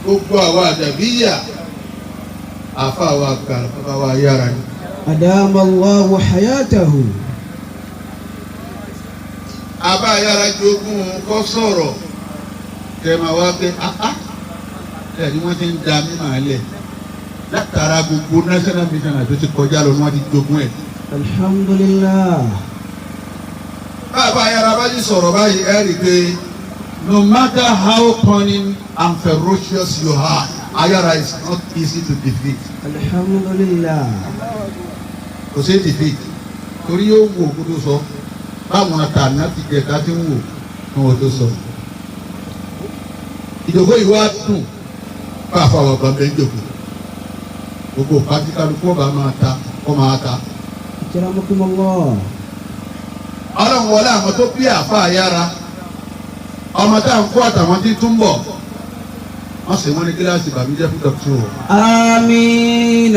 Gbogbo àwa àdàbíyà, àfa wa àgbà, bàbá wa yára ni. أدام الله حياته. Àbá yára jogún kọ́ sọ̀rọ̀ kẹ́ máa wá pé áá ẹ̀ ni wọ́n ti ń da mímọ̀ lẹ̀ látara gbogbo national mission àti ti kọjá lọ ni wọ́n ti jogún ẹ̀. الحمد لله. Bàbá yára bá ti sọ̀rọ̀ báyìí, ẹ rí i pé no matter how cunning and ferocious you are, Ayára is not easy to defeat. الحمد لله. Kò sí defeat torí yóò wò kó tó sọ báwọn àtàná ti jẹ̀ka ti ń wò kí wọ́n tó sọ. Ìjòkó yìí wá dùn káfà wà gbàgbé ìjòkó, gbogbo pàtí kálukú ọba máa ta kọ́ máa ta. أكرمكم الله. Ọlọ́run wọlé àwọn tó bí àfa yára, ọmọ tá à ń kó àtàwọn tí tún bọ̀, wọ́n sì wọ́n ní kíláàsì bàmíjẹ́ fún dọ̀tún o. آمين.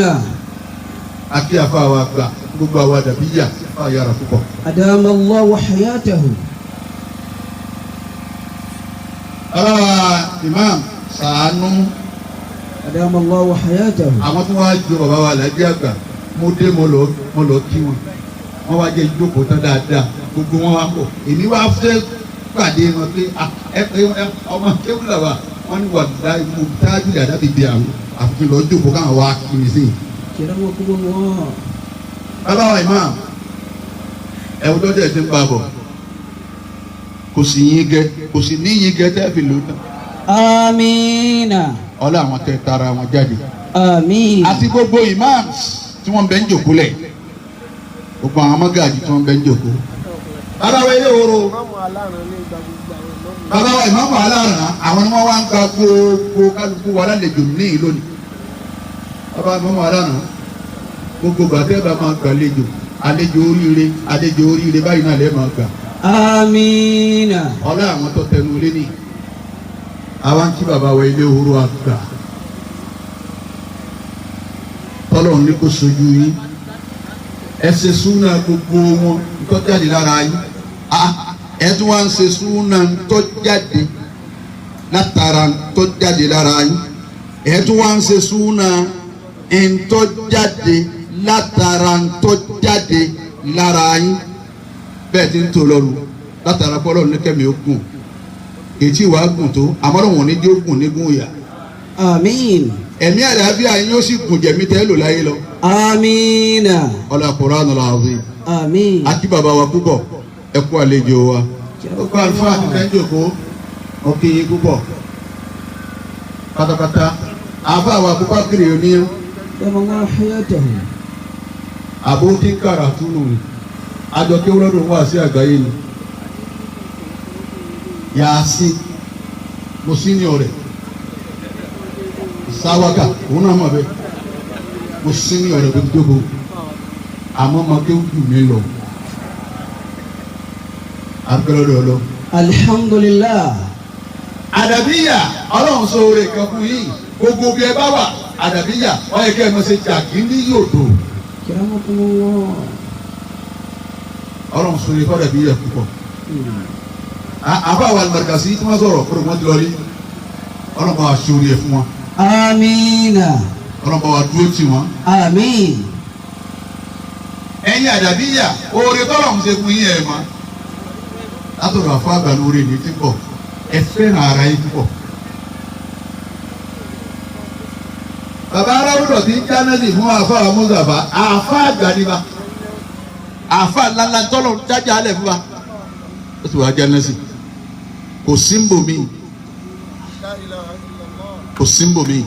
Àti àfa wa gbà gbogbo àwa dàbí yà àfa yára púpọ̀. أدام الله حياته. Ọlọ́wà imam sàánú. أدام الله حياته. Àwọn tó wá ju bàbá wa làbí àgbà, mo dé, mo lọ kí wọn, wọn wá jẹ ìjókòó tán dáadáa, gbogbo wọn wá pọ̀. Èmi wá fẹ́ pàdé wọn pé ah, ẹ ẹ ọmọ kéwìlà wa, wọn ní wà dá mo tájú dàda bìbí àwọn àfikún lọ jókòó káwọn wá kí mi sí. أكرمكم الله. Bàbá wa imam, ẹ̀wọ̀n tó dẹ̀ ti ń bá bọ̀, kò sì yín gẹ, kò sì ní yín gẹ tẹ́ fi lò ó tán. آمين. Ọlọ́ àwọn tẹ tara wọn jáde. آمين. Àti gbogbo imams tí wọ́n bẹ ń jòkó lẹ̀, gbogbo àwọn mọ́gàjì tí wọ́n bẹ ń jòkó. Bàbá wa ilé woro, bàbá wa ìmáàmù aláràn, àwọn ni wọ́n wá ń gba gbogbo kálukú wa lálejò ní ìlónìí. Bàbá ìmáàmù aláràn, gbogbo gbàtẹ́ bá máa gbàlejò, àlejò oríire, àlejò oríire báyìí náà lẹ́ẹ̀ máa gbà. آمين. Ọlá àwọn tó tẹnu lé ní àwa ń kí bàbá wa ilé oró àgbà, tọ́lọ́run ní kó sojú yín, ẹ ṣe súnà gbogbo wọn tó jáde lára yín. Ẹ tún wá ń ṣe súnà tó jáde látara tó jáde lára yín, ẹ tún wá ń ṣe súnà tó jáde látara tó jáde lára yín. Bẹ́ẹ̀ ti ń tó lọ́rùn látara pọ́lọ́run ní kẹ́mi ó gùn, ètí ìwà gùn tó àmọ́ lòun ò ní jó gùn nígùn ìyà. آمين. Ẹ̀mí àlàáfíà yín yóò sì gùn jẹ̀mí tẹ́ lò láyé lọ. آمين. Ọlá Qur'an al-azim. آمين. Àti bàbá wa púpọ̀, ẹ kú àlejò wa. Gbogbo àlùfáà àti kẹ́ńjòkó, ọkì yín púpọ̀ pátápátá. Àbá wa Abubakar oníyàn. أدام الله حياته. Àbókí kàràtúnù ni àjọ kéwúrọ́dún wà sí àgbáyé ni yàásí mo sí ní ọ̀rẹ́ sáwákà, òun náà mọ̀ bẹ́ẹ̀, mo sí ní ọ̀rẹ́ tó ti jókòó, àmọ́ ọmọ kéwú jù mí lọ abẹ́rẹ́ ọlọ́. الحمد لله. Àdàbíyà, ọlọ́run sọ oore kan fún yín. Gbogbo bí ẹ bá wà, àdàbíyà, wọ́n yẹ kí ẹ mọ̀ ṣe jàgí ní yòdò. أكرمكم الله. Ọlọ́run sọ oore fún àdàbíyà púpọ̀. Àbá wa Al-Markazi tí wọ́n sọ̀rọ̀ kúrò, wọ́n ti lọ rí. Ọlọ́run bá wa ṣe oore ẹ̀ fún wọn. آمين. Ọlọ́run bá wa dúró tì wọ́n. آمين. Ẹ̀yin àdàbíyà, oore tọ́lọ́run ṣe fún yín ẹ̀ mọ́ látọ̀dọ̀ àfọ àgbà lóore ní ti pọ̀. Ẹ fẹ́ràn ara yín púpọ̀. Bàbá aráwùdọ̀ tí ń jánẹ́sì fún àfọ àmúzàfà, àfọ àgbà níbà, àfọ àlàlà tọ́lọ̀ ń jájà alẹ̀ fún wa, ó sì wá jánẹ́sì. Kò sí ń bò mí, kò sí ń bò mí.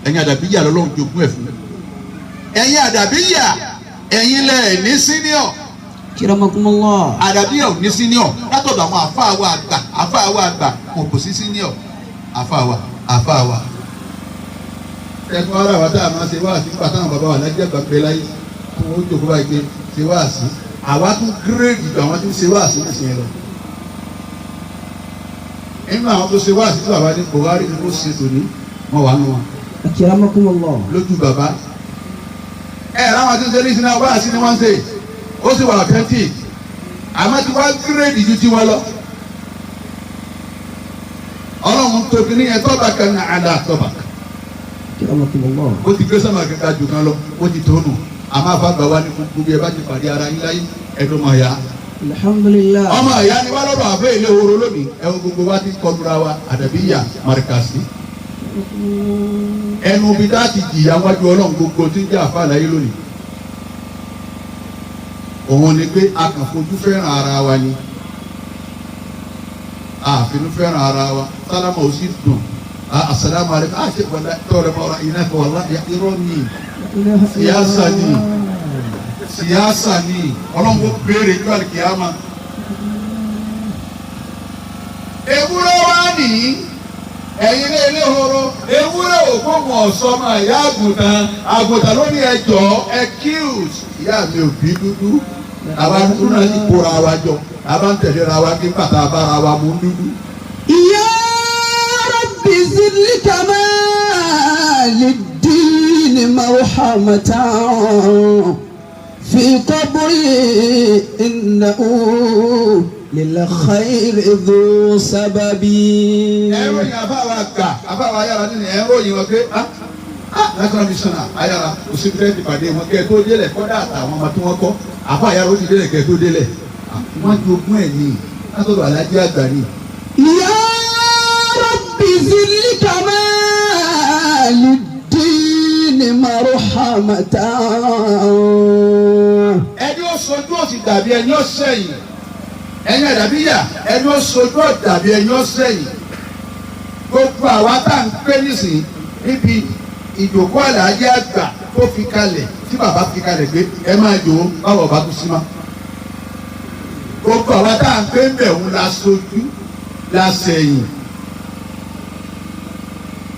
Ẹ̀yin àdàbíyà lọ́lọ́run jogún ẹ̀ fún ẹ̀yin àdàbíyà, ẹ̀yin lẹ̀ ní senior. أكرمكم الله. Àdàbíyà ò ní senior látọ̀dọ̀ àwọn àfáà wa àgbà. Àfáà wa àgbà kò sí senior, àfáà wa, àfáà wa. Ẹ̀kọ́ ara wa tá a máa ṣe wáàsí nígbà táwọn bàbá wa lájẹ́ àgbà pé láyé tí wọ́n ó jókòó báyìí pé ṣe wáàsí, àwa tún gírèdì ju àwọn tí ń ṣe wáàsí nísìnyí lọ. Nínú àwọn tó ṣe wáàsí tí bàbá ní Buhari ni kò ṣe tòní, wọn wà nù wọn. أكرمكم الله. Lójú bàbá ẹ láwọn tí ń ṣe nísìnyí náà, wáàsí ni wọ́n ń ṣe, ó sì wà authentic, àmọ́ tí wọ́n gírèdì ju tiwọn lọ. Ọlọ́run tóbi ní ẹ̀ tọ́ba kan ní àdá tọ́ba. أكرمكم الله. Ó ti gbé sánmà kankan jù kan lọ, ó ti tónu. Àmọ́ àfàgbà wa ní gbogbo bí ẹ bá ti pàdé ara yín láyé, ẹnu mọ̀ ya. الحمد لله. Ọmọ ìyá ni wá lọ́dọ̀ àfẹ́ ilé horo lónìí. Ẹ̀wọ̀n gbogbo wa ti kọlura wa, àdàbíyà marikasi. Ẹnu bí dá ti jìyà wájú Ọlọ́run gbogbo tí ń jẹ́ àfa láyé lónìí. Òun ni pé a kàn fojú fẹ́ràn ara wa ni. Àfinú fẹ́ràn ara wa. Sálámà ò sì dùn. Asalaamu aleykum. A ṣe wàlá tọrọ mọ́ra iná kọ wàlá irọ́ ni. Siyasa ni. Siyasa ni. Ọlọ́run kò béèrè ju àlìkìyàmá. Ewúrẹ́ wá nìyí, ẹ̀yin ilé ilé horo, ewúrẹ́ ògbóhùn ọ̀sọ́mọ ìyá àgùntàn, àgùntàn ló ní ẹjọ́ excuse ìyá mi ò bí dúdú, àwa dúdú náà sì kóra wa jọ, àbá ń tẹ̀léra wa kí bàtà bára wa mú dúdú. يا رب زد لكمال الدين مرحمة في قبري إنه للخير ذو سبب. Ẹ̀rọ yìí àfáwà gbà àfáwà ayára nínú ẹ̀rọ yìí wọ́n pé ah ah national mission ayára òsibítẹ́ ti pàdé wọn kẹ́ ẹ tó délẹ̀, kọ́dà àtàwọn ọmọ tí wọ́n kọ́ àfáà ayára ó ti délẹ̀ kẹ́ ẹ tó délẹ̀. Wọ́n jogún ẹ̀ ní látọ̀dọ̀ alájí àgbà ni. يا رب زد لكمال الدين مرحمة. Ẹni ó sojú ó sì dàbí ẹni ó sẹ́yìn, ẹni àdàbíyà, ẹni ó sojú ó dàbí ẹni ó sẹ́yìn. Gbogbo àwa tá à ń pé nísìnyí níbi ìjòkó àlàájì àgbà tó fi kalẹ̀, tí bàbá fi kalẹ̀ pé ẹ máa jò ó, báwo bá tún sí ma, gbogbo àwa tá à ń pé ń bẹ̀ ń la sojú la sẹ́yìn.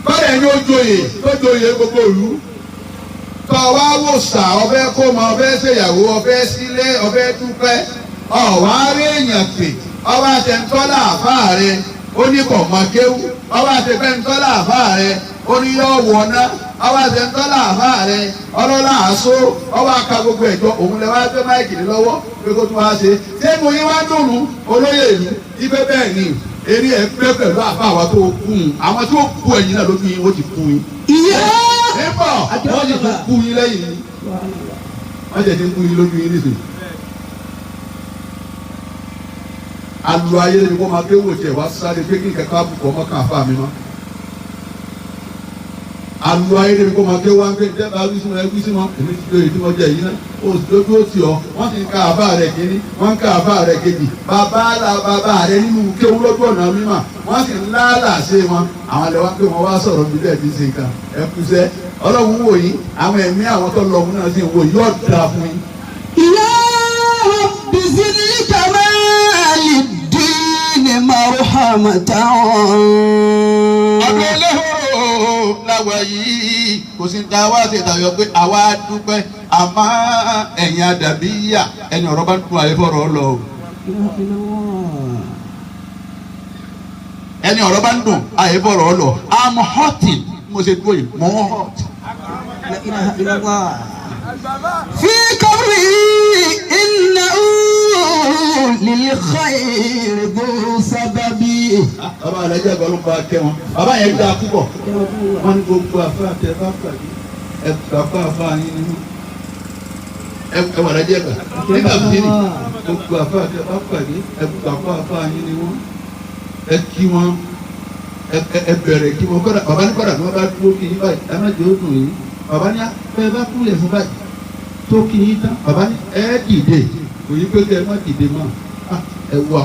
Kọ́lẹ̀ ẹni ó joyè tó joyè gbogbo ìlú, tọ́ wá wò sà, ọbẹ̀ kó mọ, ọbẹ̀ ṣèyàwó, ọbẹ̀ sílé, ọbẹ̀ dúpẹ́, ọ̀wá rí èèyàn pè, ọba àtẹnutọ́lá àfáà rẹ ó ní kò mọ kéwú, ọba àtẹnutọ́lá àfáà rẹ ó ní yọ wọ̀ná, ọba àtẹnutọ́lá àfáà rẹ ọlọ́lá àṣọ, ọba aka gbogbo ẹ̀jọ́ òun lẹ wá gbé máìkì lé lọ́wọ́ pé kó tún wá ṣe. Ṣé mo yín wá dùnú olóyè ìlú ibẹ̀? Bẹ́ẹ̀ ni eré ẹ pẹ́ pẹ̀lú àfa àwọn tó kú un, àwọn tó kú ẹ̀yìn náà lójú yín, ó ti kú yín. Ìyá. Níbọ̀ wọ́n ti tún kú yín lẹ́yìn yín, wọ́n tẹ̀ ti ń kú yín lójú yín nísìnyí. Alu ayé ni wọ́n máa kéwò tiẹ̀ wá sáré pé kí nǹkan ká bùkọ́ ọmọ kan àfa mi mọ́. Alu ayé ni wọ́n máa kéwò wá ń pè ní ẹ wí sí wọn, ẹ wí sí wọn, èmi ti lóye tí wọ́n jẹ yìí náà, ó sì lójú ó tì ọ́. Wọ́n ti ń ka àbá rẹ̀ kínní, wọ́n ń ka àbá rẹ̀ kejì, bàbá la bàbá rẹ̀ nínú kéwú lójú ọ̀nà mímọ́, wọ́n sì ń láàlà ṣe wọn. Àwọn alẹ́ wá pé wọ́n wá sọ̀rọ̀ bí bẹ́ẹ̀ ti ṣe nǹkan ẹ kúṣẹ́. Ọlọ́run wò yín, àwọn ẹ̀mí àwọn tó lọ fún náà sì ń wò yín, yóò dáa fún yín. يا رب زد لكمال الدين مرحمة. Ọdún ẹlẹ́hóró làwọ̀ yìí, kò sí ta wá ṣe tàyọ pé àwa dúpẹ́, àmọ́ ẹ̀yin àdàbí yà, ẹni ọ̀rọ̀ bá ń tún àyè fọ̀rọ̀ lọ o. Ẹni ọ̀rọ̀ bá ń dùn àyè fọ̀rọ̀ lọ. I'm hurting, mo ṣe dúró yìí, mo ń hurt. لا إله إلا الله. في قبره إنه للخير ذو سبب. Bàbá alájà àgbà ló ń bá a kẹ́ wọn, bàbá yẹn dáa púpọ̀. Wọ́n ní gbogbo àfa àti ẹ bá pàdé, ẹ gbà àfa yín nínú ẹ wà lájẹ gbà nígbà tí ní gbogbo àfa àti ẹ bá pàdé, ẹ gbà àfa yín ni wọn, ẹ kí wọn, ẹ bẹ̀rẹ̀ kí wọn. Kọ́dà bàbá ní kọ́dà tí wọ́n bá dúró kí yín báyìí, ẹ má jẹ́ ó dùn yín. Bàbá ní ẹ bá kúnlẹ̀ fún báyìí tó kí yín tán, bàbá ní ẹ dìde, kò yí pé kí ẹ má dìde mọ́. Ẹ wà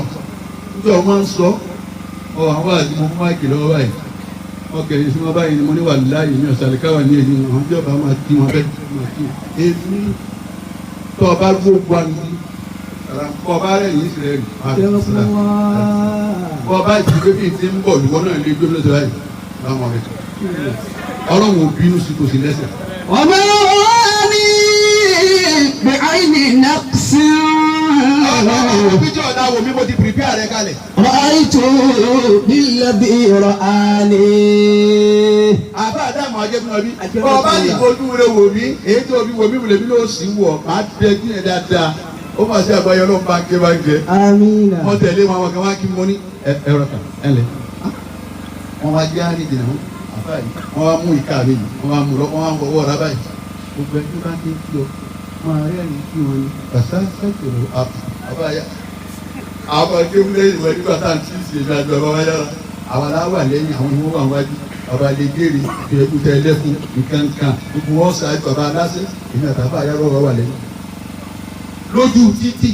níjọ́ wọn ń sọ ọ àwọn àti mo fún máìkì lọ́wọ́ báyìí, wọn kẹ̀yìn sí wọn báyìí ni mo ní wà láàyè mi ọ̀sàlẹ̀ káwà ní èyí wọn, àwọn ìjọba máa kí wọn bẹ́ẹ̀ máa kí wọn. Èmi tó o bá gbó wa ní kọ́ ọ bá rẹ̀ yìí sílẹ̀ rẹ̀ kọ́ ọ bá jí pé bíi ti ń bọ̀ ìwọ náà lè gbé lọ́sẹ̀ báyìí láwọn rẹ̀ ọlọ́run ò bínú sí kò sí lẹ́sẹ̀. وما رآني بعين نقص. Ọlọ́run bí tí ọ̀dà wò mí, mo ti prepare rẹ̀ kalẹ̀. رأيت بالذي رآني. Àbá àdàmú ajẹ́bí náà bí ọba ní ojú rẹ wò mí, èyí tó fi wò mí wò lèmi ló sì wọ̀, máa dẹ́jú yẹn dáadáa. Ó mà sí àgbáyé, ọlọ́run bá ń ké bá ń jẹ. آمين. Wọ́n tẹ̀lé wọn, àwọn kan wá kí mo ní ẹ rọ kàn ẹ lẹ̀, wọ́n wá jẹ́ àárín ìdènà wọn. Àbá yìí, wọ́n wá mú ìka mi yìí, wọ́n wá mú lọ, wọ́n wá fọwọ́ ra báyìí. Gbogbo ẹni tó bá dé kí ọ máa rẹ́rìn kí wọn ni kàṣà sẹ́kìrò àbá yá. Àwọn akéwù lẹ́yìn wọn nígbà tá à ń tí ì ṣe ìdájọ́ bàbá yára. Àwọn aláwà lẹ́yìn, àwọn ni wọ́n wà wájú. Bàbá lè gèrè ìrẹ́kùtà ẹlẹ́kùn nǹkankan, gbogbo wọn ṣáájú bàbá aláṣẹ, èmi àtàfà yára wà wà lẹ́yìn. Lójú títì,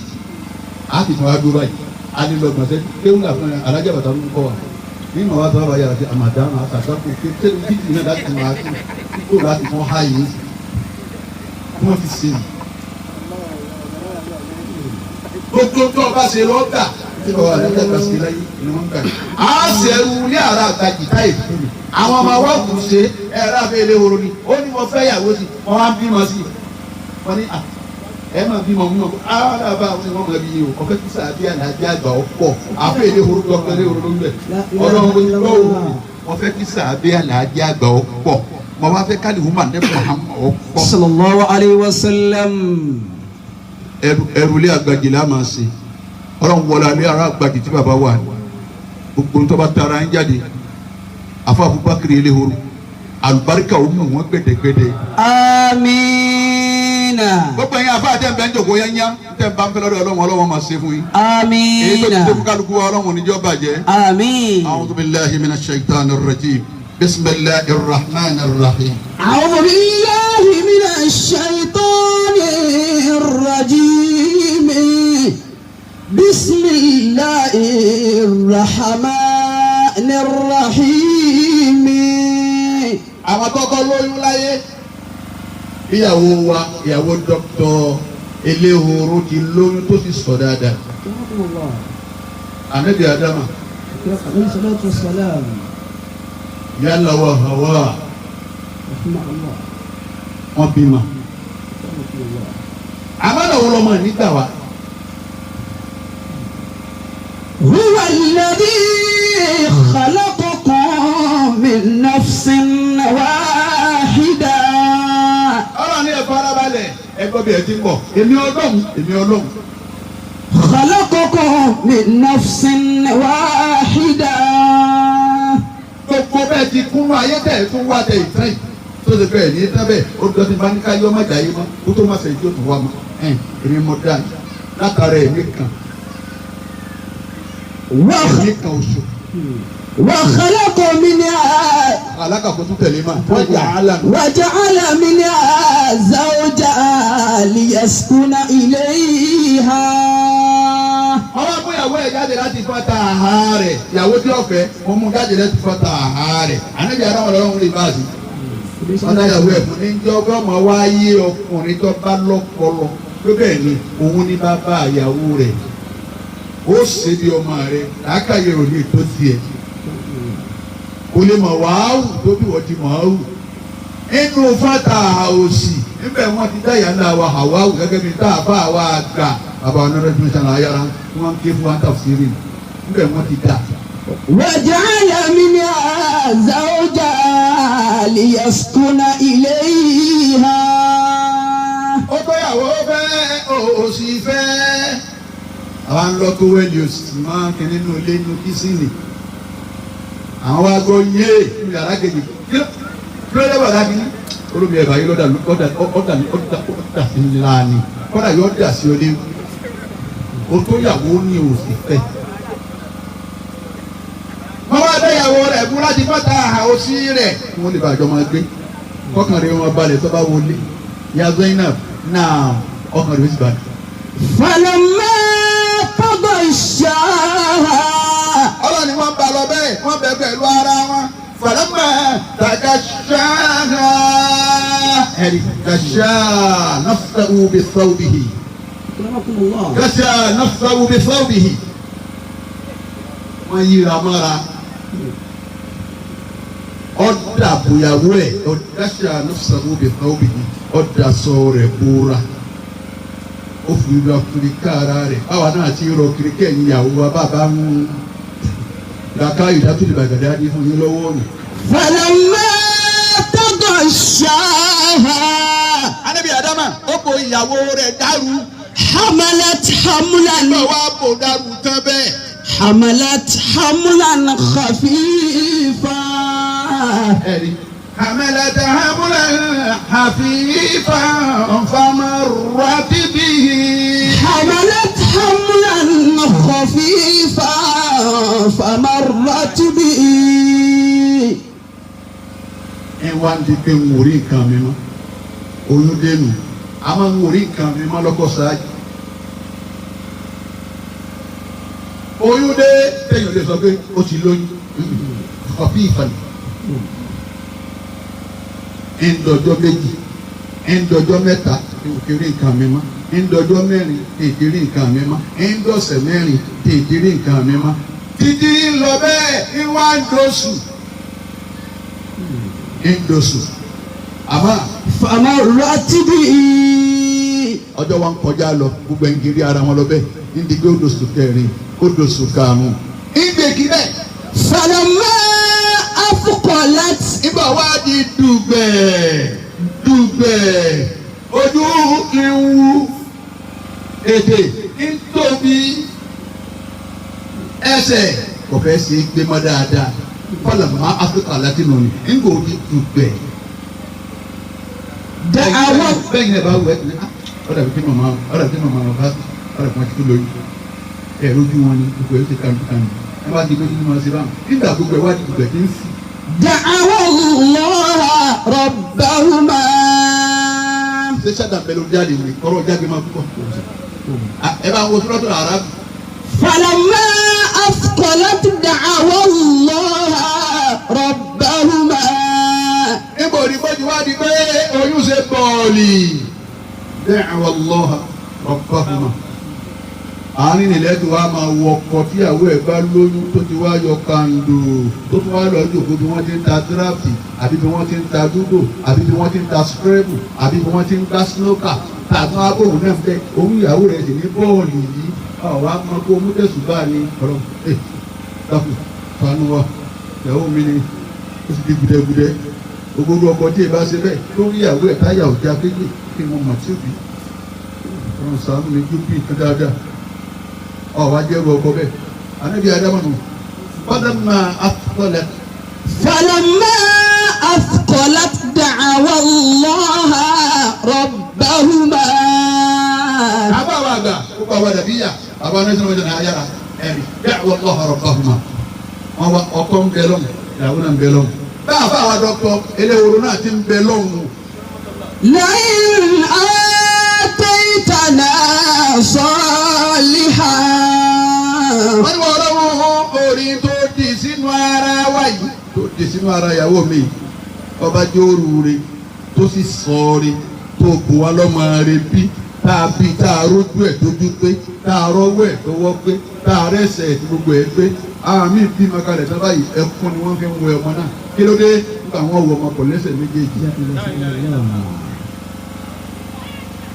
a ti tún wá dúró báyìí, a ní lọ́gbọ̀n sẹ́jú kéwù là fún alájà bàtà ló ń kọ́ wa nínú wa sábà yàrá sí àmàdánù àtàkùn kéwù títì náà láti tún wá kó láti tún há yìí tí wọ́n ti ṣe yìí. Gbogbo tó o bá ṣe lọ́gbà tí bàbá alájà bá ṣe láyé ni wọ́n gbà yìí. A ṣe ẹrú ní àrà àtàjì táyì fún mi. Àwọn ọmọ wa kù ṣe ẹ̀rọ abẹ́ eléworo ni ó ní wọ́n fẹ́ yàwó sí, wọ́n wá bímọ sí i. Wọ́n ní ẹ máa bímọ mú ọ alábà àwọn ìwọ̀n máa bí yìí o ọ̀fẹ́ tí sàbí àlàáfíà àgbà ọ̀pọ̀ àfẹ́ eléworo dọ́kítà eléworo ló ń bẹ̀. Ọlọ́run ló wò wọ́n fẹ́ kí sàbí àlàáfíà àgbà ọ̀pọ̀, mo wá fẹ́ kálí wúmà ní Muhammad ọ̀pọ̀. Sallallahu alayhi wa sallam. Ẹrù ilé àgbàjì la máa ṣe. Ọlọ́run wọlé alẹ́ ara àgbàjì tí bàbá wà gbogbo ń tọ́ba tara ń jáde afa Abubakar eléhoro àlùbáríkà ó mú wọn gbẹdẹgbẹdẹ. Amiina. Gbogbo ẹ̀yin afa àti ẹ̀ǹbẹ̀ ń jòkó yányá tẹ̀ ń bá ń fẹ́ lọ́dọ̀ Ọlọ́run, Ọlọ́run máa ṣe fún yín. Èyí tó ti Amiina. ṣe fún kálukú wa, Ọlọ́run níjọ́ bàjẹ́. Amiin. A'udhu billahi minash shaitanir rajim, bismillahir rahmanir rahim. أعوذ بالله من الشيطان الرجيم، بسم الله الرحمن الرحيم. Àwọn tọkọ lóyún láyé, ìyàwó wa, ìyàwó dókítà eléhoro ti lóyún tó sì sọ dáadáa. Anabi Adama عليه الصلاة والسلام. Yálà wa Hawa رحمه الله. Wọn bímọ. Àmàlà wo lọmọ nígbà wa. هو الذي خلقكم من نفس واحدة. Ọlọ́run ní ẹ farabalẹ̀, ẹ gbọ́ bí ẹ ti ń bọ̀. Èmi Ọlọ́run, èmi Ọlọ́run. خلقكم من نفس واحدة. Gbogbo bẹ́ẹ̀ ti kúnnú ayé tẹ̀ tún wá tẹ̀ ìtàn yìí tó ṣe fẹ́ẹ̀ ní tán bẹ́ẹ̀, ó dọ́ ti bá ní ká yọ ọmọ ìjà yìí mọ́ kó tó má ṣe ìjó tó wá mọ́ ẹ̀. Èmi mo dá yìí látara ẹ̀mí kan, ẹ̀mí kan oṣù. وخلق منها Alákàkó tún tẹ̀lé mà wọ́n jà á lànà. وجعل منها زوجها ليسكن إليها. Wọ́n mú ìyàwó ẹ̀ jáde láti fata àhá rẹ̀. Ìyàwó tí ó fẹ́, wọ́n mú jáde láti fata àhá rẹ̀. Ànábì ara wọn lọ́wọ́ lè bá a sí. Wọ́n dá ìyàwó ẹ̀ fún ní jọ́ ọmọ wa yé ọkùnrin tó bá lọ́pọlọ ló bẹ́ẹ̀ ni òun ní bàbá ìyàwó rẹ̀ ó ṣe bí ọmọ rẹ̀ làákàyè rò ní ètò tiẹ̀ kò lè mọ̀ wàá tó bí wọ́n ti mọ̀ ọ́ wù inú fata òsì níbẹ̀. Wọ́n ti dá ìyá wa Hawa wù gẹ́gẹ́ bí tá a bá wa gbà bàbá wa nọ́rọ́ ìdúró sàn ayára wọ́n ń ké fún wa tafsiri níbẹ̀ wọ́n ti dá. وجعل منها زوجها ليسكن إليها. Ó gbéyàwó fẹ́ òsì fẹ́. Àwa ń lọ tó wẹ́ẹ̀lì òsì máa ń kí nínú ilé, nínú kísìnì. Àwọn wa gbọ́ yé nínú yàrá kejì, kí ló dé bàtà kí olómi ẹ̀bà yìí lọ́dà ọ̀dà ọ̀dà ọ̀dà ọ̀dà sí ńlá ni kọ́dà yóò dà sí ọ léwu o tó yàwó ní òsì fẹ́. Wọ́n wá dá ìyàwó rẹ̀ fún láti fọ́ta òsì rẹ̀ kí wọ́n lè bá àjọ máa gbé kọ́kàn rẹ̀ wọn balẹ̀. Tó bá wọlé ya Zainab náà, ọkàn rẹ̀ ó sì balẹ̀. فلما تغشاها. Ọlọ́run ni wọ́n bá lọ bẹ́ẹ̀, wọ́n bẹ pẹ̀lú ara wọn. فلما تغشاها, ẹ̀rí غشا نفسه بثوبه. أكرمكم الله. غشا نفسه بثوبه, wọ́n yíra mọ́ra, ọ̀dà bòyàwó ẹ̀. غشا نفسه بثوبه, ọ̀dà sọ rẹ̀ bóra, ó fi lọ kiri kára rẹ̀. Báwa náà ti rọ kiri kẹ́yìn ìyàwó wa bàbá ń làkà ìdátúlẹ̀ bàgàdà ní fún yín lọ́wọ́ nù. فلما تغشاها. Anabi Adama ó bo ìyàwó rẹ̀ dàrú. حملت حملا. Nígbà wàá bò dàrú tán bẹ́ẹ̀. حملت حملا خفيفا. Ẹ̀rí. حملت حملا خفيفا فمرت به. حملت حملا خفيفا فمرت به. Ẹ wá ń di pé ń wò rí nǹkan mi mọ́, oyún dénú, a máa ń wò rí nǹkan mi mọ́ lọ́kọ̀ ṣáájú. Oyún dé téèyàn lè sọ pé ó ti lóyún kọfí ìfàlẹ̀, ń dọjọ́ 2, ń dọjọ́ 3, kì í rí nǹkan mi mọ́, ń dọjọ́ 4, kì í rí nǹkan mi mọ́, ń dọ̀sẹ̀ 4, kì í rí nǹkan mi mọ́, títí ń lọ bẹ́ẹ̀, ń wá ń dosù, ń dosù àmọ́ فمرت به. Ọjọ́ wa ń kọjá lọ, gbogbo ẹ̀ ń gírí ara wọn lọ bẹ́ẹ̀, ń di pé ó dosù 4, ó dosù 5, ń gbé kí bẹ́ẹ̀. فلما أثقلت Ibà wá di dùgbẹ̀ dùgbẹ̀, ojú ń wú, ètè ń tóbi, ẹsẹ̀ kò fẹ́ sí gbé mọ́ dáadáa. Kọ́lá má Áfíríkà láti nù ní ń kò di dùgbẹ̀. دعوا Bẹ́ẹ̀ ni ẹ bá wù ẹ́ ní ọ̀dà bí màmá, ọ̀dà bí màmá wọn bá ọ̀dà bí wọ́n ti tó lóyún ẹ̀ lójú wọn ni gbogbo ẹ̀ ó ti kànú kànú ẹ bá di lójú ní wọn ṣe báwọn nígbà gbogbo ẹ̀ wá di dùgbẹ̀ tí ń sì. دعوا الله ربهما. Ṣé sádà ń bẹ lórí jáde ní ọ̀rọ̀ jáde máa púpọ̀ ẹ bá ń wo sọ́dọ̀ àrà. فلما أثقلت دعوا الله ربهما. Níbo ni bójú wá di pé oyún ṣe bọ́ọ̀lì, da'wa Allah rabbahuma. Àárín nílẹ̀ tí wàá máa wọ ọkọ tíyàwó ẹ̀ bá lóyún tó ti wá yọ kàndò, tó tún wá lọ jòkó bí wọ́n ti ń ta díráfì, àbí bí wọ́n ti ń ta dúdò, àbí bí wọ́n ti ń ta scrabble, àbí bí wọ́n ti ń gbá snooker, tàbí wọn bóun náà fẹ́ òun ìyàwó rẹ̀ sì ní bọ́ọ̀lù yìí. Ọ̀wá máa kó mú tẹ̀sùbá ní ọ̀rọ̀ ẹ̀ dákun fanu wa, ìyàwó mi ni ó sì di gudegudẹ. Gbogbo ọkọ tí ì bá ṣe bẹ́ẹ̀ lórí ìyàwó ẹ̀ táyà òjá kéjì kí wọ́n mọ̀ tí ó bí ọ̀run sàánú mi jó bí nǹkan dáadáa. Ọ̀ wá jẹ́rú ọkọ bẹ́ẹ̀ anábì adamu nù fọdọ́mà afọlẹ. فلما أثقلت دعوا الله ربهما. Àbá wa àgbà gbogbo àwọn dàbí yà àbá wọn ẹsẹ̀ wọn jẹ́ náà yára ẹ̀rí bẹ́ẹ̀ wọ́n lọ́họ̀ rabbahuma. Wọn wá ọkọ ń bẹ lọ́hùn, ìyàwó náà ń bẹ lọ́hùn, bá a fà wá dọ́kítọ̀ eléwòrò náà ti ń bẹ lọ́hùn. لئن آتيتنا صالحا. Wọ́n ní wọ́n lọ́wọ́ orin tó di sínú ara wa yìí, tó di sínú ara ìyàwó mi, ọba jóoru re tó sì sọ̀ọ́re tó bù wá lọ́mọ rẹ bí tá a bí, tá a rójú ẹ̀ tójú pé, tá a rọ́wọ́ ẹ̀ tọwọ́ pé, tá a rẹ́sẹ̀ ẹ̀ tí gbogbo ẹ̀ pé. Àwọn míì bí makalẹ̀ sábà yìí, ẹkún ni wọ́n fi ń wẹ ọmọ náà. Kí ló dé? Nígbà wọn wọ ọmọ kò lẹ́sẹ̀ méjèèjì.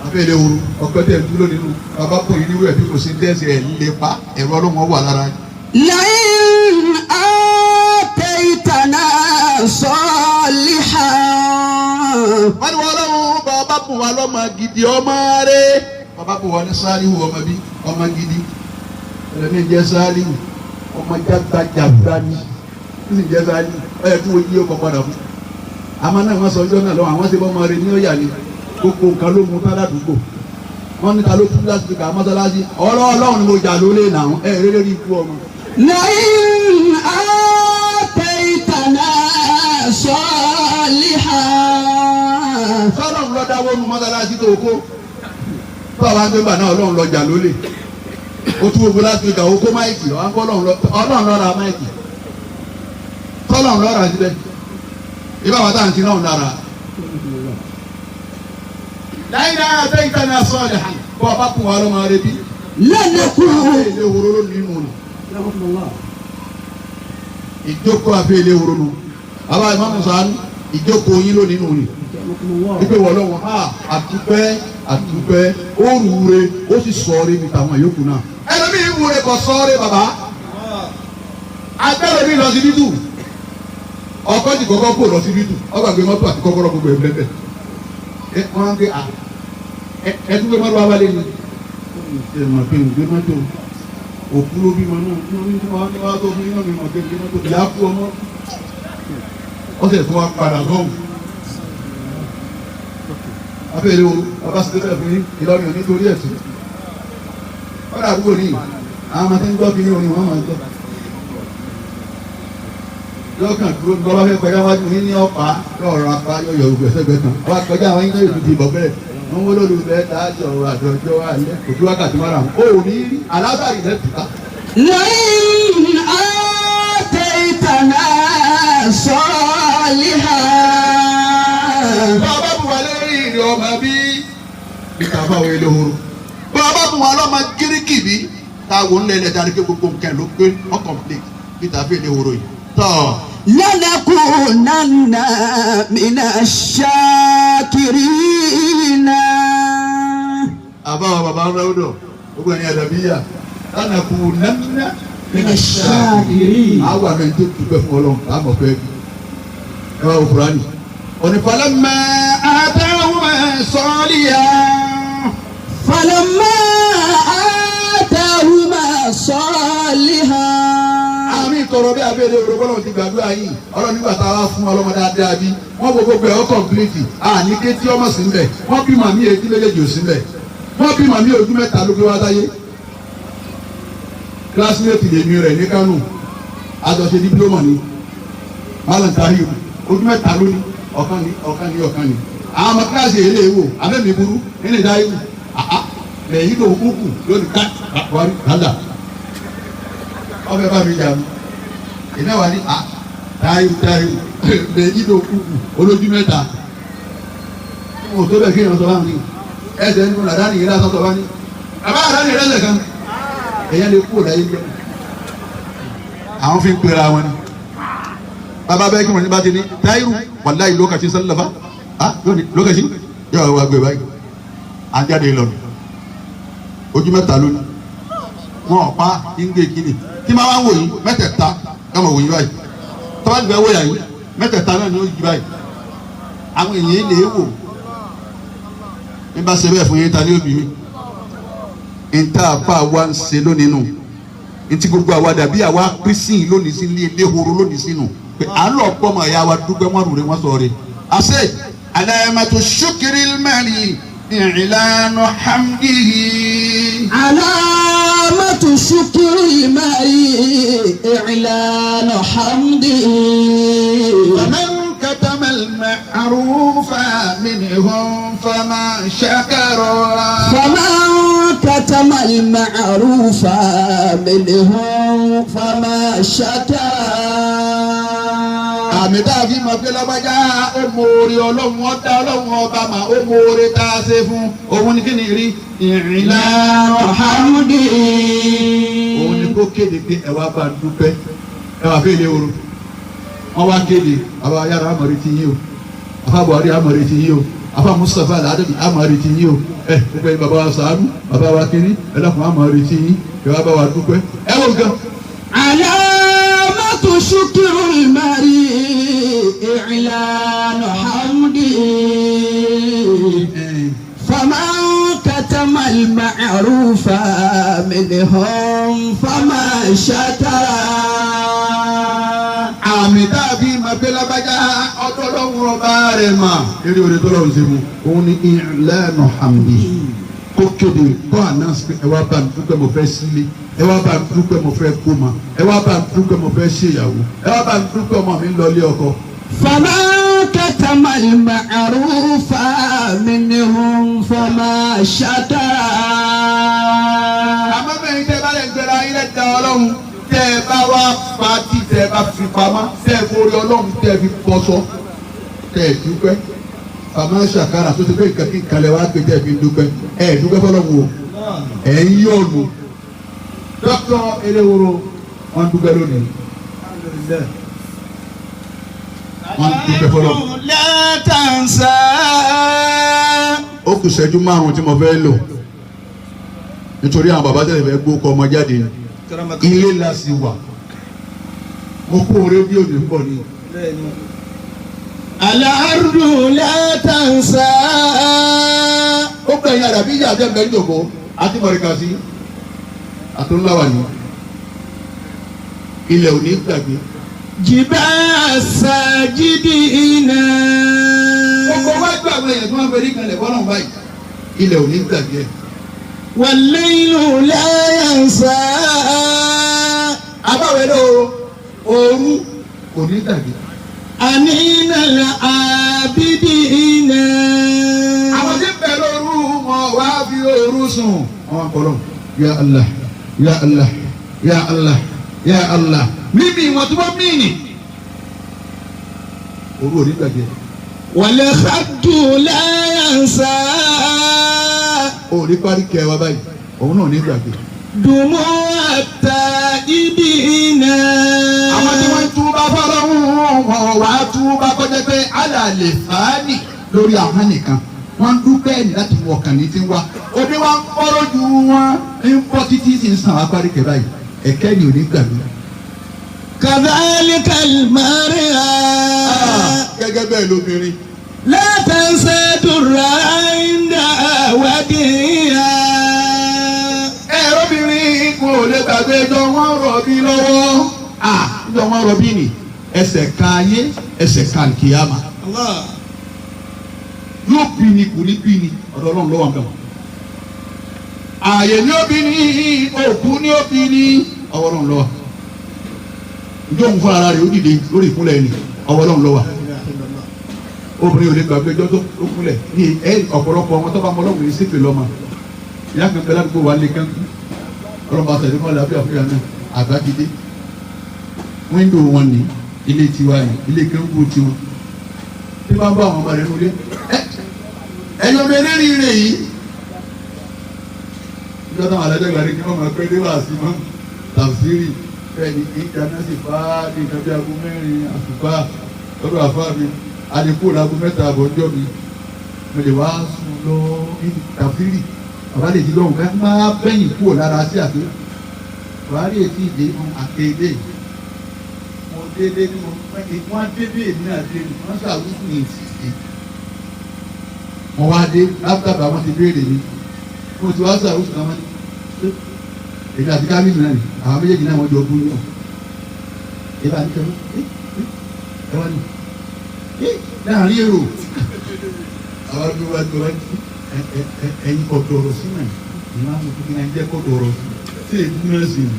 Abẹ́lé ooru ọ̀pẹ tẹ̀ dúró nínú bàbá kò yín níwẹ̀ bí kò sí dẹ́sẹ̀ ẹ̀ lè pa ẹ̀rọ ọlọ́wọ́n wà lára yìí. لئن آتيتنا صالحا. Wọ́n ní wọ́n lọ́wọ́ bàbá bùn wá lọ́mọ gidi, ọmọ rẹ̀ bàbá bùn wá ní sáríwù, ọmọ bí ọmọ gidi. Ẹlẹ́mìí jẹ́ sáríwù, ọmọ jágbajàgba ni ó sì jẹ́ sáríwù. Ó yẹ kí wọ́n yí ọkọ̀ padà fún. Àmọ́ náà wọ́n sọ ọjọ́ náà lọ́wọ́ àwọn ṣe bọ́ ọmọ rẹ̀ ní ọ̀yà ni gbogbo nǹkan ló mú táládùúgbò. Wọ́n ní ta ló kú lásìkò ká mọ́sálásí ọlọ́ọ̀lọ́run ni mo jà lólè náà ẹ̀ rere lórí ikú ọmọ. لئن آتيتنا صالحا. Sọlọ́run lọ dáwọ́ nu mọ́sálásí tó kó báwa ń gbégbà náà, ọlọ́run lọ jà lólè. Ó tún gbogbo láti gbà ó kó máìkì ọlọ́run lọ ra máìkì, sọlọ́run lọ rà síbẹ̀ ibà wà táà ń sin náà lára. Láyé àtẹ̀yìntàn sọ̀rọ̀ bọ́ ọba kún wa lọ́mọ rẹ bí. لنكون Àfẹ́ ilé woro ló nínú nù. Ìjókòó àfẹ́ ilé woro nù. Bàbá ìmáàmù sànú, ìjókòó yín ló nínú nù. Ipe wọ̀ lọ́wọ́ ha àtúpẹ́ àtúpẹ́ ó rúure, ó sì sọ̀ọ́rẹ́ mi tàwọn yòókù náà. Ẹlòmíì wúre kò sọ̀ọ́rẹ́ bàbá. Agbẹ́rẹ́ mi lọ sí bítù. Ọkọ ti kọ́kọ́ kó lọ sí bítù. Ọgbà gbé mọ́tò àti kọ́kọ́rọ́ gbogbo ẹ̀ bẹ́ẹ̀. Ẹ wọ́n á gbé à ẹ ẹ tún gbé mọ́tò wá wálé ni. Ẹ mọ̀ pé ń gbé mọ́tò òkú ló bímọ náà ní wọ́n ní wọ́n tó fún yín náà mi mọ̀ pé ń gbé mọ́tò ìyá kú ọmọ. Ọ̀sẹ̀ tó wá padà lọ́hùn. Abẹ́rẹ́ o, bàbá sì tẹ́tẹ́ fún yín, Ìlọrin ò ní torí ẹ̀sìn. Ọ̀rọ̀ àdúgbò ní àwọn ọmọ tí ń gbọ́ kínní orin wọn máa ń gbọ́. Lọ́kàn dúró ní bàbá fẹ́ kọjá wájú yín ní ọ̀pá lọ́ọ̀rọ̀ apá yọ̀yọ̀ ògùn ẹ̀sẹ̀gbẹ́ kan. Wọ́n á kọjá àwọn yín náà ìlú ti bọ̀ bẹ́ẹ̀. Wọ́n wọ́n lólùfẹ́ tá a jọ àjọjọ́ alẹ́ kò tí wákàtí márùn-ún. Ó ní rí alásàrì lẹ́tùká. لئن آتيتنا صالحا. Bàbá bù wá lórí ìrìn ọmọ bí níta fáwọn eléhoro. Bàbá bù wá lọ́mọ gíríkì bí táwọn ńlẹ̀ ilẹ̀ dárí pé gbogbo nǹkan ló pé ọ́ complete níta fún eléhoro yìí. Tọ́. لنكونن من الشاكرين. Àbáwọ̀ bàbá ńlá gbogbo ẹ̀yin àdàbíyà lánàá kú nánà من الشاكرين. Àwọn àmì tó dúpẹ́ fún Ọlọ́run láàmú ọ̀fẹ́ bí ẹ wá wo Kùránì. Onífàlẹ́mà àtàwọn sọ́ọ́lìyà. فلما آتاهما صالحا. Àmì ìtọrọ bí abẹ́rẹ́ òrò bọ́lá ti gbàdúrà yìí. Ọlọ́run nígbà tá a wá fún ọlọ́mọ dáadáa bí wọ́n gbogbo ẹ̀ ọ́ complete àní kétí ọmọ sí ń bẹ̀. Wọ́n bí màmí etí méjèèjì ò sí ń bẹ̀. Wọ́n bí màmí ojú mẹ́ta ló gbé wá sáyé. Classmate lèmi rẹ̀ ní Kánò, àjọṣe diploma ni Malam Tahir. Ojú mẹ́ta ló ní, ọ̀kan ní, ọ̀kan ní, ọ̀kan ní. Àwọn ọmọ kíláàsì èlé wò abẹ́mi burú nínú ìdáyé àá lẹ́yìn ló kúkú lónìí ká wárí kálá ọbẹ̀ bá mi jà mí ìná wà ní à táyù táyù lẹ́yìn ló kúkú olójú mẹ́ta. Mo tó bẹ̀ kí èèyàn sọ bá mi ẹsẹ̀ nínú làdáni yìí lásán sọ bá ní àbá làdáni rẹ̀ lẹ̀ kan èèyàn lè kú láyé jẹ́. Àwọn fi ń pera wọn ni bàbá bẹ́ẹ̀ kí wọ́n ní bá ti ní táyù wàláyé lókàtí sálàfà ah lónìí lókàtí yóò wá gbé báyìí à ń jáde lọ ojú mẹ́ta lónìí wọn ò pa ń gbé kíni tí máa wá ń wò yín mẹ́tẹ̀ẹ̀ta ẹ mọ̀ wò yín báyìí tọ́ba ti fẹ́ wò yà yín mẹ́tẹ̀ẹ̀ta náà ni ó yí báyìí. Àwọn èèyàn lè wò ní bá ṣe bẹ́ẹ̀ fún yín ta ní òbí mi níta àfa wa ń ṣe lónìí nù ntí gbogbo àwa dàbí àwa pírísìn lónìí sí ní eléhoro lónìí sínú pé à ń lọ pọ́ mọ̀ ẹ̀yà wa dúpẹ́ wọ́n rúre wọ́n sọ re. Àṣẹ alamatu shukiri mari ìlànà hamdihi. علامة شكر المرء إعلان حمده. فمن كتم المعروف منهم فما شكر. فمن كتم المعروف منهم فما شكر. Àmì tá a fi mọ̀ pé lágbájá ó mọ oore Ọlọ́run ọ̀dá Ọlọ́run ọba mà ó mọ oore tá a ṣe fún òun ní kíni rí ìrìnlá حمده. Òun ni kó kéde pé ẹ wá bá a dúpẹ́, ẹ wá fẹ́ ilé oru. Wọ́n wá kéde àbá yàrá àmọ̀rí ti yín o, àfa Buhari àmọ̀rí ti yín o, àfa Mustapha aládàbí àmọ̀rí ti yín o. Ẹ gbogbo ẹ̀yin bàbá wa sàánú bàbá wa kínní ẹ dákun àmọ̀rí ti yín, ẹ wá bá wa dúpẹ́. Ẹ wò gan. علامة شكر المرء إعلان حمده. فمن كتم المعروف منهم فما شكر. Àmì tá a fi mọ̀ pé lágbájá ọdún Ọlọ́run ọba rẹ̀ mà eré oore tó lọ́run ṣe mu òun ni ìlànà hàmì kó kéde kó announce pé ẹ wá bá mi dúpẹ́, mo fẹ́ sílé, ẹ wá bá mi dúpẹ́, mo fẹ́ kó ma, ẹ wá bá mi dúpẹ́, mo fẹ́ ṣèyàwó, ẹ wá bá mi dúpẹ́, ọmọ mi ń lọ ilé ọkọ. فمن كتم المعروف منهم فما شكر. Àmọ́ bẹ́ẹ̀ tẹ́ bá lè gbéra ilé da Ọlọ́run tẹ́ ẹ bá wá pa tí tẹ́ ẹ bá fi pamọ́ tẹ́ ẹ forí Ọlọ́run tẹ́ ẹ fi pọ́sọ́ tẹ́ ẹ dúpẹ́ fàmà ṣàkárà tó ti pé nǹkan kí nǹkan lẹ wá gbé tẹ́ ẹ fi dúpẹ́, ẹ dúpẹ́ fọlọ́run o, ẹ ń yọ̀nù. Dókítà Eléwòrò wọn dúpẹ́ lónìí, wọn dúpẹ́ fọlọ́run. لا تنسى. Ó kù ṣẹ́jú 5 tí mo fẹ́ lò nítorí àwọn bàbá tẹ̀lé fẹ́ gbó kọ́ ọmọ jáde ni. Ilé la sì wà, mo kó rédíò ní bọ̀ ni. الأرض لا تنسى. Ó gbẹ̀yìn àdàbí ìyá àti ẹ̀mẹ́ ìjòkó àti mọ̀rìkàsí àtúnláwà ni ilẹ̀ ò ní gbàgbé. جباه الساجدين. Gbogbo wá gbà àwọn èèyàn tí wọ́n fẹ́ rí kanlẹ̀ fọlọ́n báyìí, ilẹ̀ ò ní gbàgbé ẹ̀. والليل لا ينسى. Abáwẹ̀ ló ooru kò ní gbàgbé. أنين العابدين. Àwọn tí ń bẹ lóru wọn wá fi òru sùn. Àwọn akọlọ, ya Allah, ya Allah, ya Allah, ya Allah, mímì wọn tí wọ́n mí nì. Òru ò ní gbàgbé. والخد لا ينسى. Òní parí kẹwàá báyìí, òun náà ní gbàgbé. دموع التائبين. Àwọn tí wọ́n ń túbá fọlọ́hún, wọn wá túbá kọjá pé alàlè fàánì lórí àwọn nìkan, wọ́n ń dúpẹ́ ní láti wọ ọkàn ní ti ń wá omi wa ń fọ́rọ́ ju wọn ń fọ́ títí sì ń sàn wá parí kẹ báyìí, ẹ̀kẹ́ ni ò ní gbàgbé. كذلك المرأة. Gẹ́gẹ́ bẹ́ẹ̀ lóbìnrin. لا تنسى درا عند وديها. Ẹ̀rọbìnrin kò lè gbàgbé jọ wọ́n rọ̀bí lọ́wọ́, jọ wọ́n rọ̀bí ni ẹsẹ̀ kan ayé, ẹsẹ̀ kan kìyàmà. الله. Yóò bí ni, kò ní bí ni, ọ̀dọ̀ Ọlọ́run ló wà ń bẹ̀ wọ́n. Ààyè ni ó bí ní, òkú ni ó bí ní, ọwọ́ Ọlọ́run ló wà. Ìjọ òun fúnra rẹ̀ ó dìde lórí ìkúnlẹ̀ ẹni, ọwọ́ Ọlọ́run ló wà. Obìnrin ò lè gbàgbé ẹjọ́ tó kúnlẹ̀ ní ẹ. Ọ̀pọ̀lọpọ̀ ọmọ tó bá mọ Ọlọ́run yìí sípè lọ́mọ ìyá kan bẹ ládùúgbò wa lè kán. Ọlọ́run bá sẹ̀dí fún àlàáfíà fún ìyá náà. Àgbà ti dé wíńdò wọn ní ilé tiwa ní ilé kẹ́ńkù tiwọn tí wọ́n bá àwọn ọmọ rẹ̀ nulẹ̀ ẹ ẹ̀yọ́ mi elérìí rẹ̀ yìí. Ìjọ táwọn alájọ gbàdé kí wọ́n máa pẹ́ dé wàásù mọ́ tàfsírì bẹ́ẹ̀ ni ìdáná sì fà á ní nǹkan bí aago 4 àsùbá lọ́dọ̀ àfáà mi. Àdínkù láago 3:30 ọjọ́ mi, mo lè wá sùn lọ ní tàfsírì. Bàbá lè di lọ́hùn ká máa bẹ́yìn kúrò lára sí àti buhari ètí ìdè àkéde. Mo dédé ní mo wọ́n débé, èmi náà dé ní wọ́n ṣàwùsù ní ìsìsì. Mo wá dé látàbà, wọ́n ti béèrè mi, mo ti wá ṣàwùsù náà. Wọ́n ní èmi àti kábíyèsí náà ni àwọn méjèèjì náà wọ́n jọ gún yàn. Ìbá ní kẹfẹ́ ẹ wá ní láàrin èrò àwọn àdúgbò àdúgbò ẹ̀yin kò dọ̀rọ̀ sí náà. Ìwọ́n á mú kí náà jẹ́ kó dọ̀rọ̀ sí tí èkú náà sì ní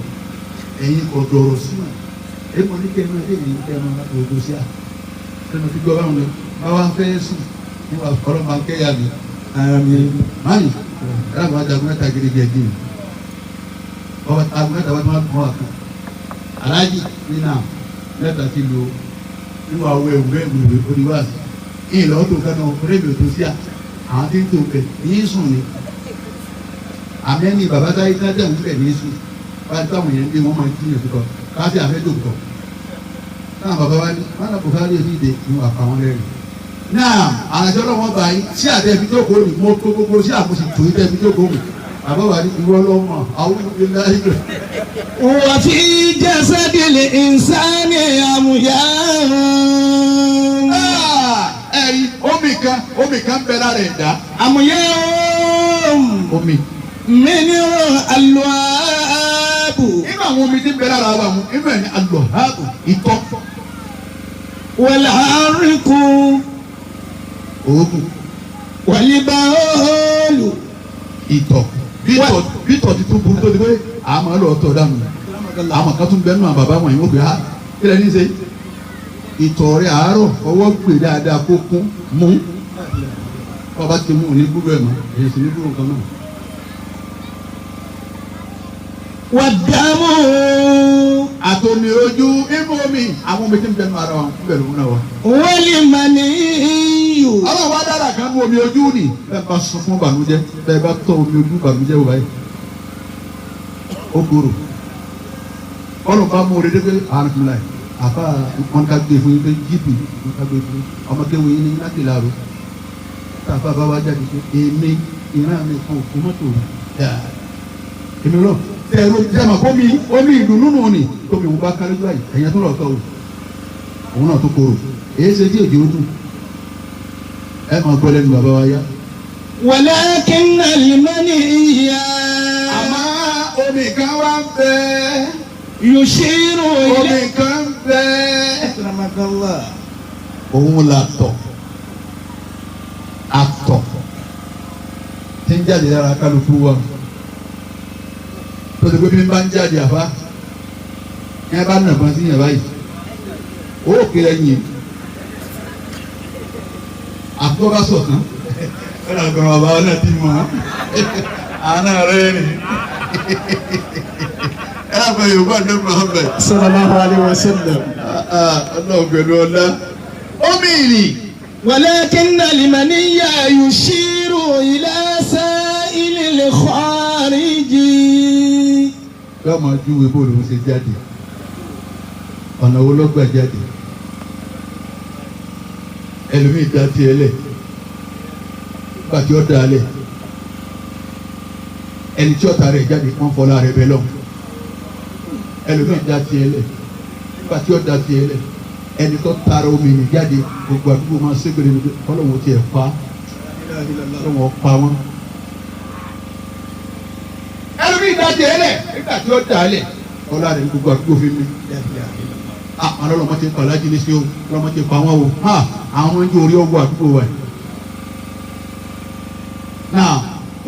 ẹ̀yin kò dọ̀rọ̀ sí náà. Èmi ní kẹ́ ẹ máa dé ní kẹ́ ẹ máa gbogbo sí à sẹ́nu fi gbọ́ báwọn lọ bá wá fẹ́ sùn níwà ọlọ́mọ akẹ́yà mi. Àmín. Máyì ẹ̀rọ àwọn ajagun mẹ́ta gidi gẹ̀gì ọba agun mẹ́ta wá tí wọ́n kọ́ àkàn aláàjì nínà mẹ́ta ti lò níwà owó ẹ̀wù ẹ̀wù oníwàásù ìyìn lọ́wọ́ tó kánú rédíò tó sí à àwọn tí ń tó bẹ̀ ní sùn ni àmẹ́ni bàbá táyé tájà ń bẹ̀ ní sùn wáyé táwọn yẹn ń dé wọ́n máa ń jíyàn tó kọ káfí àfẹ́dò kọ táwọn bàbá wa ní wọn náà kò kárí èyí dé ní wàá pa wọn lẹ́rìn náà. Àjọ lọ́wọ́ báyìí sí àtẹ fi jókòó ní mo tó gbogbo sí àkóso tó yí tẹ fi jókòó mi. Bàbá wa ní ìwọ lọ́mọ àwọn olùdíje rẹ̀. وفي جسد الإنسان أميان. Ẹ̀rí omi kan bẹ lára ẹ̀dá. أميان. Omi. منه اللعاب. Inú àwọn omi tí ń bẹ lára wa mu inú ẹ̀ ní alọ́hàbù, ìtọ́. والعرق. Òógùn. والبول. Ìtọ̀, bítọ̀ ti tún burú tó di pé àmọ́ lọ tọ̀ dànù. Àwọn kan tún bẹ nínú àwọn bàbá wọn yìí, wọ́n pè á kílẹ̀ ní í ṣe ìtọ̀ rẹ̀ àárọ̀, ọwọ́ gbè dáadáa kó kún mú. Ọba ti mú òní gbúrú ẹ̀ mọ́, èyí sì ní gbúrú nǹkan náà. والدم. Àtòmí ojú inú omi, àwọn omi tí ń bẹ nínú ara wa ń bẹ̀rù náà wa. والمني. Ọlọ́run wá dára kan ní omi ojú ni bẹ́ẹ̀ bá sọ fún bànújẹ́, bẹ́ẹ̀ bá tọ́ omi ojú bànújẹ́ wò báyìí, ó gbòòrò. Ọlọ́run bá mú orí dé pé àrùn fún mi láì àfa wọn ká gbé fún yín pé jíìpì wọn ká gbé fún yín, ọmọ kéwìn yín ní láti làró tá a bá wá jáde pé èmi ìran mi kan òkú mọ́tò dáa èmi lọ tẹ ẹ ló jẹ́ mà kó mi omi ìdùnnú nù ni tómi òun bá kárí báyìí, ẹ̀yẹ tó lọ sọ òun náà tó korò èyí ṣe tí òjò dùn ẹ máa gbọ́ lẹ́nu bàbá wa yá. ولكن المني. Àmọ́ omi kan wá ń bẹ. يشير Omi إلى kan bẹ́ẹ̀. أكرمك الله. Òun la tọ̀, àtọ̀ tí ń jáde lára kálukú wa, tó ti pé bí n bá ń jáde, àfa ẹ bá nà kan sí yẹn báyìí, ó kéré yín àtọ́ bá sọ̀ tán, ó nà gbọ́n bàbá ọ náà ti mọ̀ àná rẹ̀ ni ẹ náà fẹ́ Yorùbá ní Muhammed. صلى الله عليه وسلم. Ọlọ́run pẹ̀lú ọlá omi ìrìn. ولكن المني يشير إلى سائل الخارج. Yóò máa júwe bó ló ń ṣe jáde, ọ̀nà wo ló gbà jáde. Ẹlòmíì dá tiẹ̀ lẹ̀ nígbà tí ó dá lẹ̀, ẹni tí ọ̀tá rẹ̀ jáde, wọ́n fọlá rẹ̀ bẹ́ẹ̀ lọ. Ẹlòmíì dá tiẹ̀ lẹ̀ nígbà tí ó dá tiẹ̀ lẹ̀, ẹni tó taara omi ní jáde, gbogbo àdúgbò máa ṣégbèrè ní kọ́lọ́wọ́ tiẹ̀ pa, kọ́lọ́wọ́ pa wọ́n. Ẹlòmíì dá tiẹ̀ lẹ̀ nígbà tí ó dá lẹ̀, ọlá rẹ̀ ní gbogbo àdúgbò fi mi. Àwọn ọlọ́mọ ti pa alájí ní sí o, ọlọ́mọ ti pa wọ́n o. Àwọn ọmọ ń jó orí ọgbọ àdúgbò wa yìí. Náà.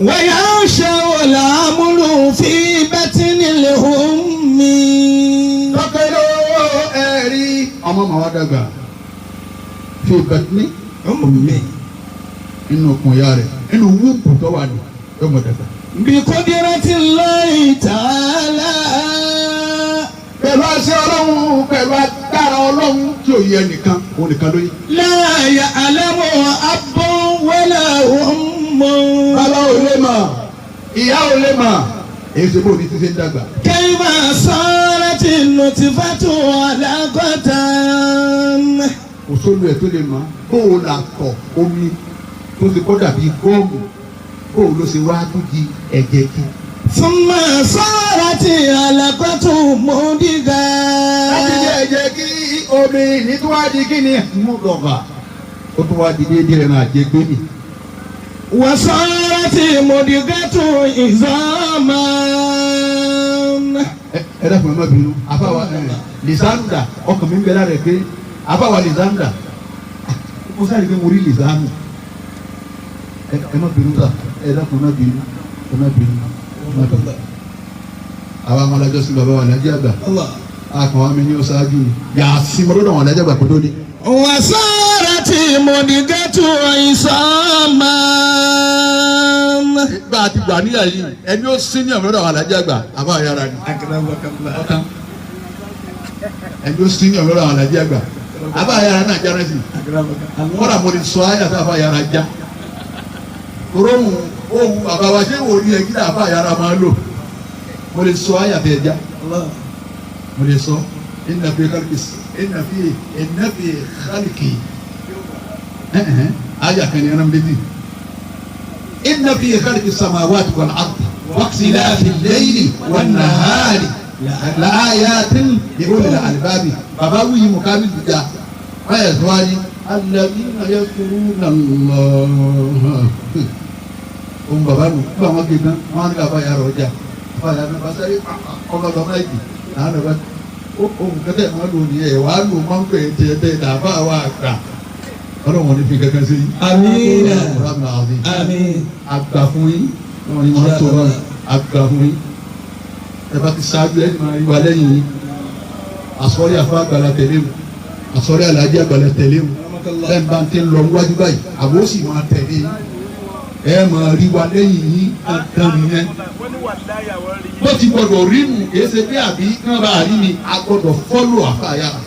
وينشأ الأمر في بطن الأم. Lọ́kẹ́lẹ́ ẹ̀rí ọmọ màá wá dàgbà في بطن أم nínú okùn ìyá rẹ̀, nínú womb tó wà ní, yóò mọ̀ dàgbà. بقدرة الله تعالى. Pẹ̀lú àṣẹ Ọlọ́run, pẹ̀lú agbára Ọlọ́run tí ò yẹ nìkan, òun nìkan ló yẹ. لا يعلم أب ولا أم. Bàbá ò lè mọ̀, ìyá ò lè mọ̀, èyí ṣe bó ní ti ṣe ń dàgbà. كيف صارت النطفة علقة. Kò sólu ẹ̀ tó lè mọ̀ bó o là tọ̀ omi tó ti kọ́ dàbí gum, bó o ló ṣe wá tó di ẹ̀jẹ̀ kí. ثم صارت علقة مضغة. Láti di ẹ̀jẹ̀ kí, omi ní tó wá di kí ni mú dọ̀gà, ó tún wá di déédéé rẹ̀ náà jẹ gbé mi. وصارت مضغة عظاما. Ẹ dákun, ẹ má bínú. Àfàwà lìsánù dà, ọkàn mi ń bẹ lára ẹ pé àfàwà lìsánù dà, mo sáré pé mo rí lìsánù. Ẹ má bínú sà, ẹ dákun, ẹ má bínú, ẹ má bínú, ẹ má bínú. Àwa àwọn alájọ sí bàbá wa lájẹ àgbà akàn wa mi ní ọ̀sáájú ni yàá sí mo lọ́dọ̀ àwọn alájẹ àgbà kó tó dé. وصارت مضغة عظاما. Bá a ti gbà níyà yìí, ẹni ó sí ní ọ̀mọ̀lọ́dọ̀ àwọn alájẹ àgbà, àbá yàrá ni. أكرمك الله. Ọ̀tán, ẹni ó sí ní ọ̀mọ̀lọ́dọ̀ àwọn alájẹ àgbà, àbá yàrá náà jára sí. أكرمك الله. Kọ́ra mo lè sọ ayé àti àbá yàrá já rohun ohun bàbá wa ṣé wò ní ẹgbẹ́ àbá yàrá máa lò. Mo lè sọ ayé àti ẹja. الله. Mo lè sọ إن في خلق إن في خلق ayé àkànní ẹran méjì إن في خلق السماوات والأرض واختلاف الليل والنهار لآيات لأولي الألباب. Bàbá wuyi mùkámi dìjà báyà sọ́wárí الذين يذكرون الله. Ohun bàbá nù nígbà wọn gbé tán, wọn á ní bàbá yàrá ọjà, bàbá yàrá bá sáré ọba bàbá yìí làwọn bàbá ohun kẹtẹ wọn lò ní ẹ wàá lò máa ń pè é tiẹ bẹ́ẹ̀ dàbá wa gbà. Ọlọ́run ní fi kankan sí yìí. آمين. Ọlọ́run آمين. àgbà fún yín, wọn ni wọn tó wọn àgbà fún yín. Ẹ bá ti ṣáájú, ẹ máa rí wa lẹ́yìn yín. Àsọ̀rí àfa àgbàlá tẹ̀lé mu, àsọ̀rí àlàjì àgbàlá tẹ̀lé mu. Bẹ́ẹ̀ bá ń tẹ́ lọ wájú báyìí, àbó sì máa tẹ̀lé yín, ẹ máa rí wa lẹ́yìn yín dandan nìyẹn. Bó ti gbọdọ̀ rí mu, kìí ṣe pé àbí kán bá rí mi, a gbọdọ̀ follow àfa yàrá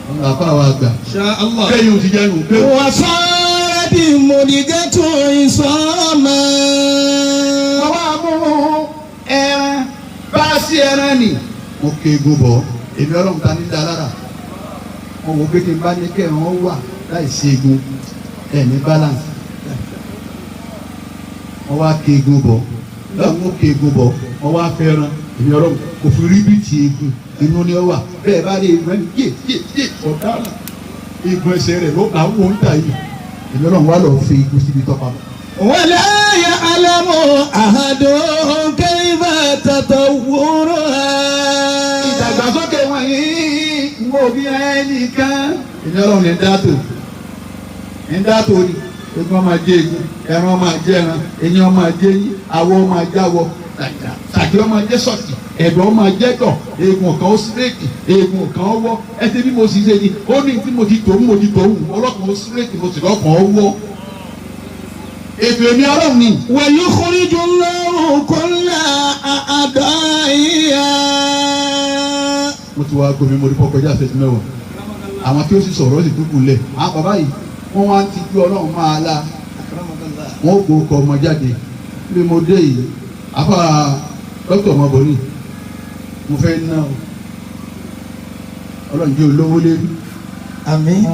wọn, àfa wa gbà. إن شاء الله. Kẹ́yìn ò ti jẹ́ nù pé. وصارت مضغة عظاما. Àwa mú ẹran bá a sí ẹran nì. Mo ké egun bọ̀, èmi Ọlọ́run ta ní da lára. Mo wò pé kí n bá ní kẹrin wà láì sí egun ẹ̀ ní balance. Wọ́n wá ké egun bọ̀ lọ́wọ́, mo ké egun bọ̀, wọ́n wá fẹ́ràn èmi Ọlọ́run kò fi rí bí ti egun inú ni ó wà. Bẹ́ẹ̀ bá rí egun ẹni yé yé yé ọ̀daràn, egun ẹsẹ̀ rẹ̀ ló bá wọ́n ń tà yìí. Èmi Ọlọ́run wá lọ fi egun síbi tọ́pa mọ́. ولا يعلم أحد كيف تطورها. òbí ẹnìkan. Ìní ọlọ́run ní dátò ní dátò ni egun ọmọ ajé egun, ẹran ọmọ ajé ẹran, eyín ọmọ ajé eyín, awọ ọmọ ajé awọ, sàkí ọmọ ajé sọ̀kì, ẹ̀dọ̀ ọmọ ajé dọ̀, eegun kan ó síréèkì, eegun kan ó wọ́. Ẹ ti bí mo sì ṣe ni ó ní tí mo ti tòun mo ti tòun ọlọ́kàn ó síréèkì, mo sì lọ́kàn ó wọ́. Ètò èmi ọlọ́run ni. ويخرج الله كل أعدائها. Mo ti wá gomi, mo rí kọkọjá àṣẹjú 10. Àwọn tí ó sì sọ̀rọ̀ ó sì dúkù lẹ̀. Àwọn bàbá yìí wọ́n wá ti ju ọlọ́run máa la, wọ́n ó gbókọ̀ ọmọ jáde. Bí mo dé yìí, afa dókítà ọmọbìnrin, mo fẹ́ ná o, ọlọ́run jẹ́ olówó lérí. Àmín.